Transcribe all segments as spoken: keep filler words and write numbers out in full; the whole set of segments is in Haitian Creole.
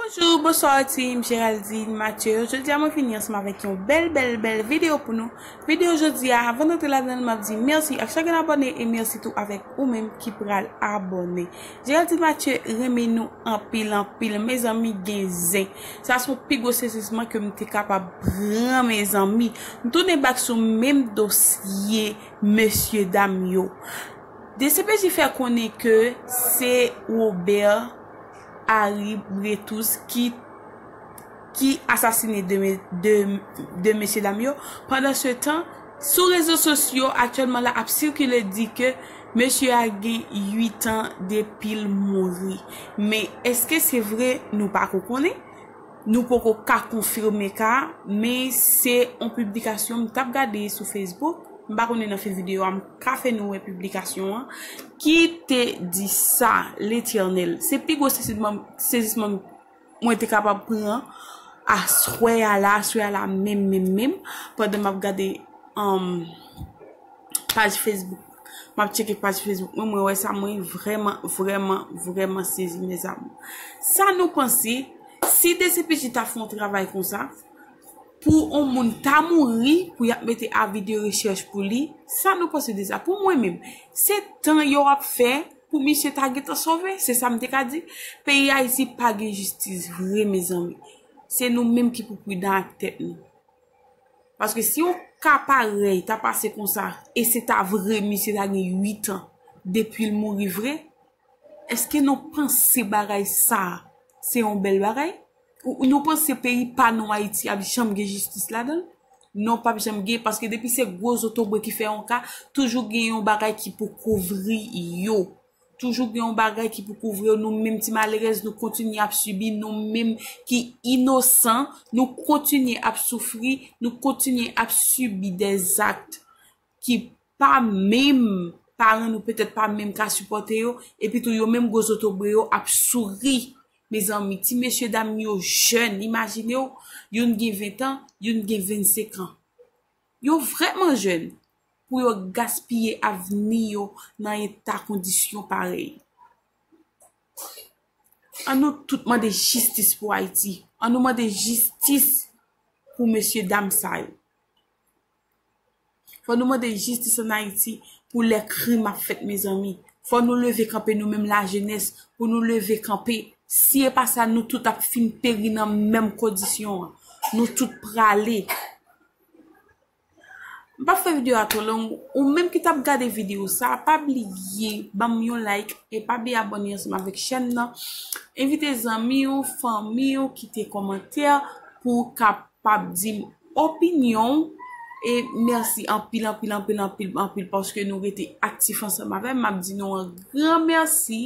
Bonjou, bonswa team Géraldine Mathieu. Jodi a mwen vini ansanm avèk yon bèl, bèl, bèl videyo pou nou. Videyo jodi a, avan n antre ladan l, m ap di mèsi ak chak yon abòne e mèsi tou avèk ou menm ki pral abòne. Géraldine Mathieu renmen nou anpil, anpil. Mezanmi, gen zen. Sa se yon pi gwo sezisman ke m te kapab pran, mezanmi. M tounen bak sou menm dosye mesye dam yo. D C P J fè konnen ke se Robert Harry Bretus ki, ki asasinen de, de, de mesye dam yo. Pandan se tan, sou rezo sosyo aktyèlman la ap sikile di ke mesye a gen uit an depi l mouri. Men èske se vre? Nou pako konnen. Nou poko ka konfime ka a, men se yon piblikasyon m t ap gade sou Facebook. M pa konnen nan fen videyo a, m ka fè nou wè piblikasyon an ki te di sa, Letènèl. Se pi gwo sezisman, sezisman mwen te kapab pran aswè a la, aswè a la menm, menm, menm, pandan m ap gade um, paj Facebook. M ap tcheke paj Facebook mwen, mwen wè sa, mwen vrèman, vrèman, vrèman sezi, mezanmi. Sa nou panse, si D C P J ta fè yon travay konsa, pou yon moun ta mouri, pou y ap mete avi de rechèch pou li, sa nou panse de sa? Pou mwen menm, se tan yo ap fè pou misye ta gentan sove, se sa m te ka di. Peyi Ayiti pa gen jistis vre, mezanmi. Se nou menm ki pou pridan ak tèt nou. Paske si yon ka parèy ta pase konsa, e se ta vre misye ta gen uit an depi l mouri vre, èske nou panse bagay sa a se yon bèl bagay? Ou nou panse peyi pa nou Ayiti ap janm gen jistis ladan l? Non, p ap janm gen, paske depi se gwo zotobre ki fè yon ka, toujou gen yon bagay ki pou kouvri yo. Toujou gen yon bagay ki pou kouvri yo. Nou menm ti malerèz, nou kontinye ap sibi, nou menm ki inosan, nou kontinye ap soufri, nou kontinye ap sibi dèzak ki pa menm paran nou petèt pa menm ka sipòte yo, epi tou yo menm gwo zotobre yo ap souri. Mezanmi, ti mesye dam yo jèn, imajine w, youn gen ven an, youn gen vennsenk an. Yo vrèman jèn pou yo gaspiye avni yo nan eta kondisyon parèy. An nou tout mande jistis pou Ayiti. An nou mande jistis pou mesye dam sa yo. Fò nou mande jistis ann Ayiti pou lè krim ap fèt, mezanmi. Fò nou leve kanpe, nou menm lajenès, pou nou leve kanpe. Si e pa sa, nou tout ap fin peri nan menm kondisyon an. Nou tout prale. M p ap fè videyo a twò long. Ou menm ki t ap gade videyo sa, pa bliye ban m yon like e pa bliye abòne ansanm avèk chèn nan. Envite zanmi w, fanmi w, kite kòmantè pou w kapab di m opinyon w. E mèsi anpil, anpil, anpil, anpil, anpil paske nou rete aktif ansanm avè m. M ap di nou yon gran mèsi.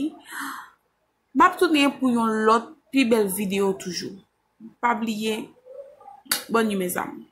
M ap tounen pou yon lòt pi bèl videyo toujou. Pa bliye, bòn nuit, mezanmi.